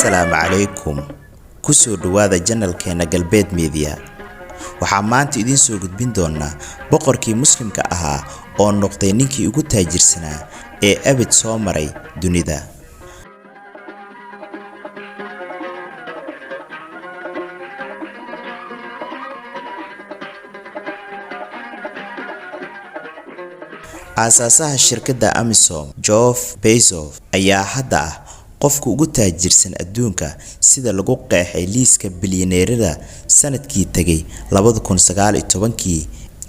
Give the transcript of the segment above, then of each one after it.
Assalaamu calaykum. Ku soo dhawaada janalkeena Galbeed Media. Waxaa maanta idiin soo gudbin doonaa boqorkii muslimka ahaa oo noqday ninkii ugu taajirsanaa ee abid soo maray dunida. Aasaasaha shirkadda Amazon, Jeff Bezos, ayaa hadda ah qofka ugu taajirsan adduunka sida lagu qeexay liiska bilyaneerada sanadkii tagay 2019kii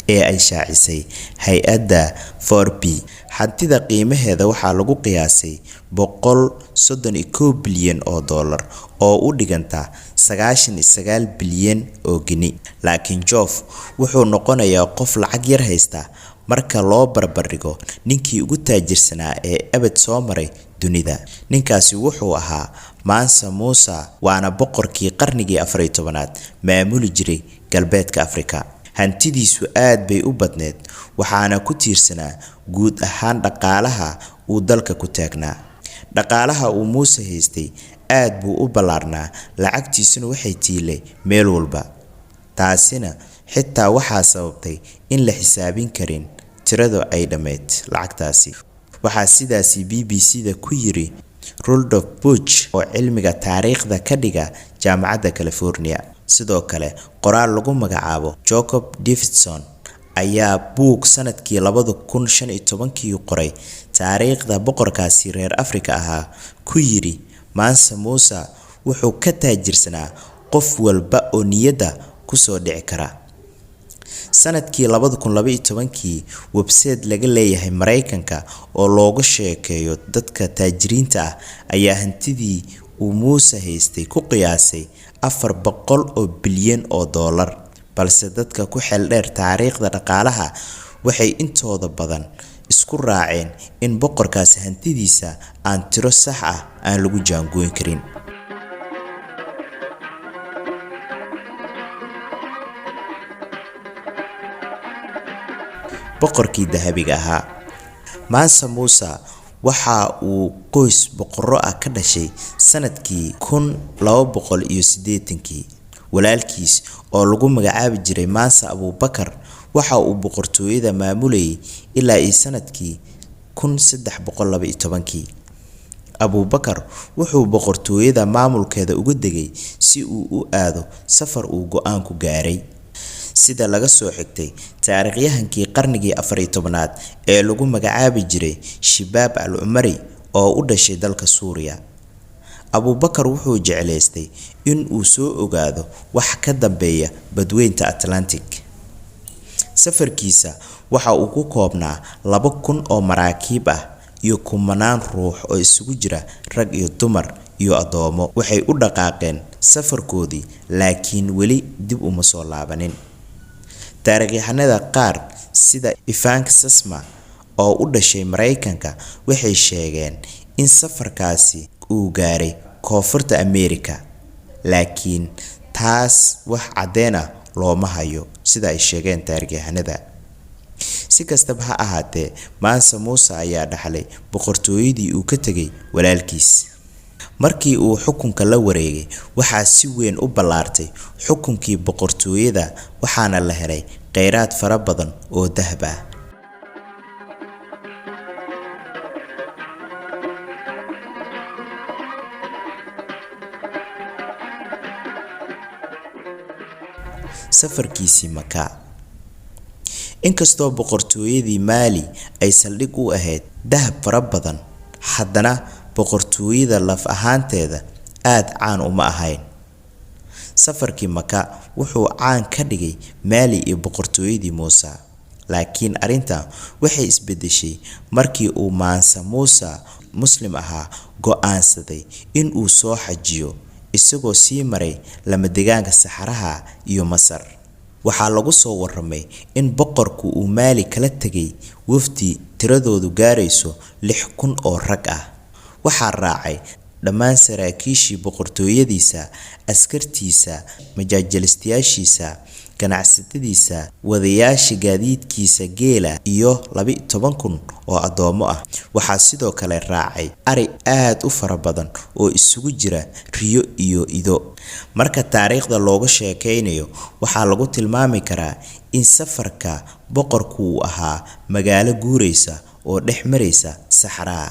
ee ay shaacisay hay'adda Forbes. Hantida qiimaheeda waxaa lagu qiyaasay 131 bilyan oo dollar oo u dhiganta 99 bilyan oo gini. Laakiin Jeff wuxuu noqonayaa qof lacag yar haysta marka loo barbardhigo ninkii ugu taajirsanaa ee abid soo maray dunida. Ninkaasi wuxuu ahaa Mansa Musa, waana boqorkii qarnigii 14aad maamuli jiray Galbeedka Afrika. Hantidiisu aad bay u badneed, waxaana ku tiirsanaa guud ahaan dhaqaalaha uu dalka ku taagnaa. Dhaqaalaha uu Muuse haystay aad buu u ballaarnaa, lacagtiisuna waxay tiilay meel walba. Taasina xitaa waxaa sababtay in la xisaabin karin tiradu ay dhammayd lacagtaasi. Waxaa sidaasi BBC-da ku yiri Rudolf Buch oo cilmiga taariikhda ka dhiga Jaamacadda California. Sidoo kale, qoraal lagu magacaabo Jacob Davidson ayaa buug sanadkii 2015kii qoray taariikhda boqorkaasi reer Afrika ahaa ku yiri Mansa Musa wuxuu ka taajirsanaa qof walba oo niyadda ku soo dhici kara. Sanadkii 2012kii, website laga leeyahay Mareykanka oo looga sheekeeyo dadka taajiriinta ah ayaa hantidii uu Muuse haystay ku qiyaasay 400 oo bilyan oo dollar. Balse dadka ku xeeldheer taariikhda dhaqaalaha waxay intooda badan isku raaceen in boqorkaasi hantidiisa aan tiro sax ah aan lagu jaangoyn karin. Boqorkii dahabiga ahaa Mansa Musa waxa uu qoys boqorro ah ka dhashay sanadkii 1280kii. Walaalkiis oo lagu magacaabi jiray Mansa Abubakar waxa uu boqortooyada maamulayay ilaa iyo sanadkii 1312kii. Abubakar wuxuu boqortooyada maamulkeeda uga degay si uu u aado safar uu go'aan ku gaaray. Sida laga soo xigtay taariikhyahankii qarnigii 14aad ee lagu magacaabi jiray Shibaab al-Cumari oo u dhashay dalka Suuriya. Abubakar wuxuu jeclaystay in uu soo ogaado wax ka dambeeya badweynta Atlantic. Safarkiisa waxa uu ku koobnaa 2000 oo maraakiib ah iyo kumanaan ruux oo isugu jira rag iyo dumar iyo addoomo. Waxay u dhaqaaqeen safarkoodii, laakiin weli dib uma soo laabanin. Taariikhyahanada qaar sida Ivanka Sasma oo u dhashay Mareykanka waxay sheegeen in safarkaasi uu gaaray Koonfurta Ameerika, laakiin taas wax caddeyn ah looma hayo sida ay sheegeen taariikhyahanada. Si kastaba ha ahaatee, Mansa Musa ayaa dhaxlay boqortooyadii uu ka tegay walaalkiis. Markii uu xukunka la wareegay, waxaa si weyn u ballaartay xukunkii boqortooyada, waxaana la helay kheyraad fara badan oo dahab ah. Safarkiisii Maka. Inkastoo boqortooyadii Maali ay saldhig u ahayd dahab fara badan, haddana boqortooyada laf ahaanteeda aad caan uma ahayn. Safarkii Maka wuxuu caan ka dhigay Maali iyo boqortooyadii Muuse. Laakiin arrintan waxay isbedeshay markii uu Mansa Musa muslim ahaa go'aansaday in uu soo xajiyo, isagoo sii maray lamadegaanka Saxaraha iyo Masar. Waxaa lagu soo warramay in boqorku uu Maali kala tegay wafdi tiradoodu gaarayso 6000 oo rag ah. Waxaa raacay dhammaan saraakiishii boqortooyadiisa, askartiisa, majaajilistayaashiisa, Ganacsatadiisa, wadayaasha gaadiidkiisa geela iyo 12,000 oo addoommo ah. Waxaa sidoo kale raacay ari aad u fara badan oo isugu jira riyo iyo ido. Marka taariikhda looga sheekaynayo, waxaa lagu tilmaami karaa in safarka boqorku uu ahaa magaalo guuraysa oo dhex maraysa saxaraha.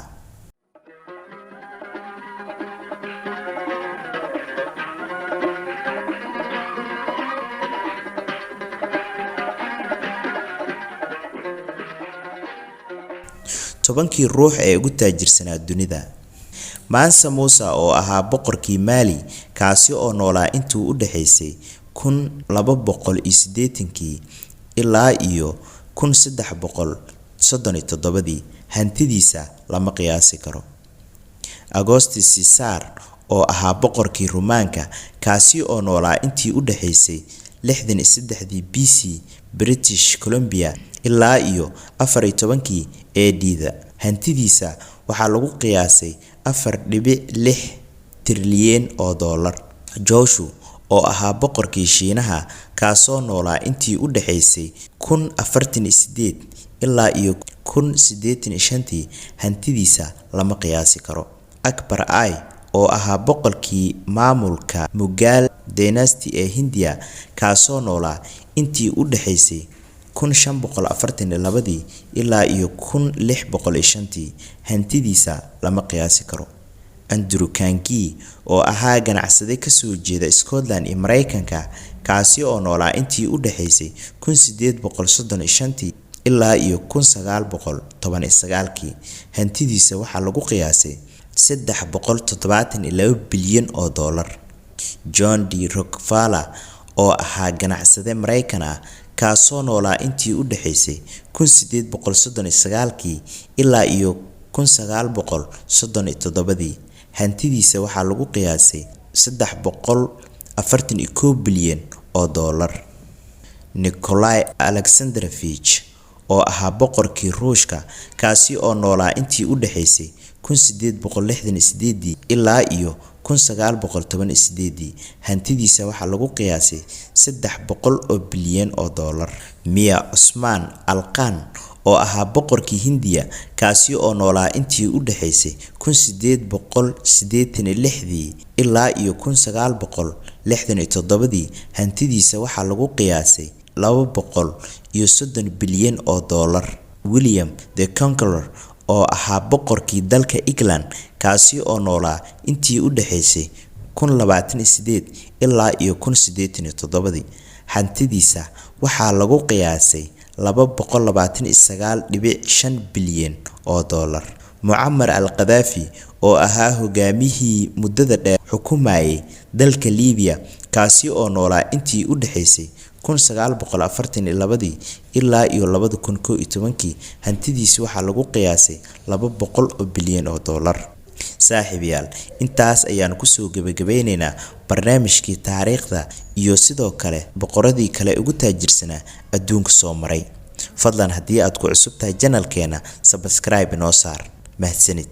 10-kii ruux ee ugu taajirsanaa dunida. Mansa Musa oo ahaa boqorkii Maali, kaasi oo noolaa intii u dhaxaysay 1280-kii ilaa iyo 1337-dii, hantidiisa lama qiyaasi karo. Augustus Caesar oo ahaa boqorkii Ruumaanka, kaasi oo noolaa intii u dhaxaysay 63-dii BC British Columbia ilaa iyo 14-kii AD-da, hantidiisa waxaa lagu qiyaasay 4.6 trilyan oo dollar. Jooshu oo ahaa boqorkii Shiinaha, kaasoo noolaa intii u dhaxaysay 1048 ilaa iyo 1085-tii, hantidiisa lama qiyaasi karo. Akbar I oo ahaa boqorkii maamulka Mughal dynasty ee Hindiya, kaasoo noolaa intii u dhaxaysay 1542-dii ilaa iyo 1605-tii, hantidiisa lama qiyaasi karo. Andrew Carnegie oo ahaa ganacsade ka soo jeeda Scotland iyo Mareykanka, kaasi oo noolaa intii u dhaxaysay 1835-tii ilaa iyo 1919-kii, hantidiisa waxaa lagu qiyaasay 372 bilyan oo dollar. John D. Rockefeller oo ahaa ganacsade Mareykan ah, kaasoo noolaa intii u dhaxaysay 1839-kii ilaa iyo 1937-dii, hantidiisa waxaa lagu qiyaasay 341 bilyan oo dollar. Nikolai Alexandrovich oo ahaa boqorkii Ruushka, kaasi oo noolaa intii u dhaxaysay 1868-dii ilaa iyo 1918-dii, hantidiisa waxaa lagu qiyaasay 300 oo bilyan oo dollar. Mir Cusmaan Alqan oo ahaa boqorkii Hindiya, kaasi oo noolaa intii u dhaxaysay 1886-dii ilaa iyo 1967-dii, hantidiisa waxaa lagu qiyaasay 230 bilyan oo dollar. William the Conqueror oo ahaa boqorkii dalka England, kaasi oo noolaa intii u dhaxaysay 1028 ilaa iyo 1087-dii, hantidiisa waxaa lagu qiyaasay 229.5 bilyan oo dollar. Mucamar al-Qadaafi oo ahaa hogaamiyihii muddada dheer xukumayay dalka Liibiya, kaasi oo noolaa intii u dhaxaysay 1942-dii ilaa iyo 2011-kii, hantidiisa waxaa lagu qiyaasay 200 oo bilyan oo dollar. Saaxiibayaal, intaas ayaanu kusoo gebagabeynaynaa barnaamijkii taariikhda iyo sidoo kale boqoradii kale ugu taajirsanaa adduunka soo maray. Fadlan haddii aad ku cusub tahay channelkeena, subscribe inoo saar. Mahadsanid.